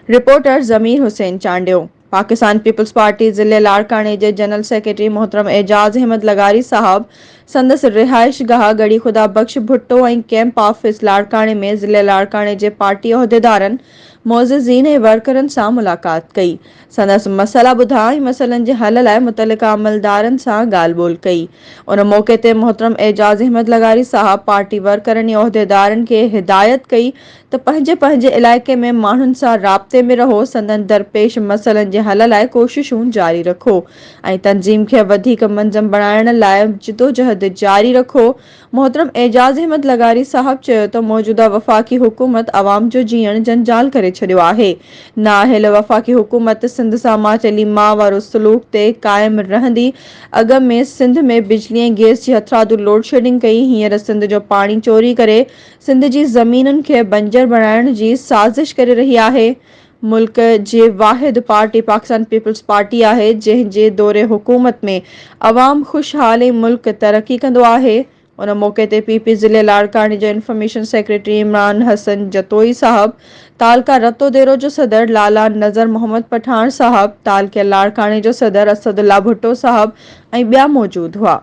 Reporter Zameer Hussain Chandio. Pakistan peoples party ضلعي لاڙڪاڻي جي جنرل سيڪريٽري محترم اعجاز احمد لغاري صاحب سندس رهائشگاهه ڳڙهي خدا بخش ڀٽو ۽ ڪئمپ آفيس لاڙڪاڻي ۾ ضلعي لاڙڪاڻي جي پارٽي عهديدارن، معززين ۽ ورڪرن سان ملاقات ڪئي. سندس مسئلا ٻڌا ۽ مسئلن جي حل لاء متعلقه عملدارن سان ڳالهه ٻولهه ڪئي. ان موقعي تي محترم اعجاز احمد لغاري صاحب پارٽي ورڪرن ۽ عهديدارن کي هدايت ڪئي ته پنهنجي پنهنجي علائقي ۾ ماڻهن سان رابطي ۾ رهو، سندن درپيش مسئلن جي حل لاء ڪوششون جاري رکو ۽ تنظيم کي وڌيڪ منظم بڻائڻ لاء جدوجهد جاري رکو. محترم اعجاز احمد لغاري صاحب چيو ته موجوده وفاقي حڪومت عوام جو جيئڻ جنجال ڪري ڇڏيو آهي. نااهل وفاقي حڪومت سنڌ سان ماچيلي ماء وارو سلوڪ تي قائم رهندي اڳ ۾ سنڌ ۾ بجلي ۽ گئس جي هٿرادو لوڊشيڊنگ ڪئي هينئر سنڌ جو پاڻي چوري ڪري سنڌ جي زمينن کي بنجر بڻائڻ جي سازش ڪري رهي آهي. ملڪ جي واحد پارٽي پاڪستان پيپلز پارٽي آهي جنهن جي دور حڪومت ۾ عوام خوشحال ۽ ملڪ ترقي ڪندو آهي. ان موقعي تي پي پي ضلعي لاڙڪاڻي جو انفارميشن سيڪريٽري عمران حسن جتوئي صاحب، تعلقه رتوديرو جو صدر لالا نظر محمد پٺاڻ صاحب، تعلقي لاڙڪاڻي جو صدر اسدالله ڀٽو صاحب ۽ ٻيا موجود هئا.